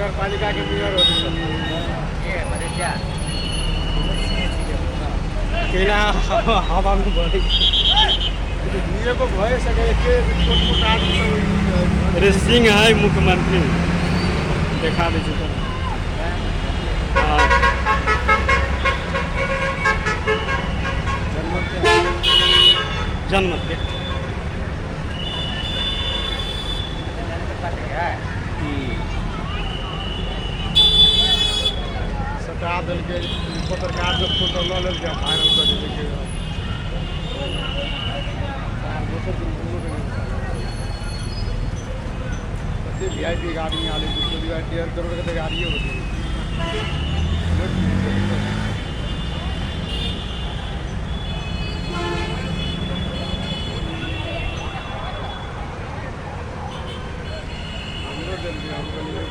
नगर पालिका के मेयर होते। केना हवा में बहै। एगो भए सकै के छोट मोट आदमी सब। अरे सिंह है मुख्यमंत्री, देखा दै छै तऽ। हाँ। जनमत के सटा देलकै पत्रकार सब, फोटो लऽ लेलकै, वायरल कऽ देलकै। दोसर दिन घुमबो के नहि। कते वीआईपी गाड़ी आले, 1.5 करोड़ के तऽ गाड़िए होतै। हमरो देलकै, हम कहलियै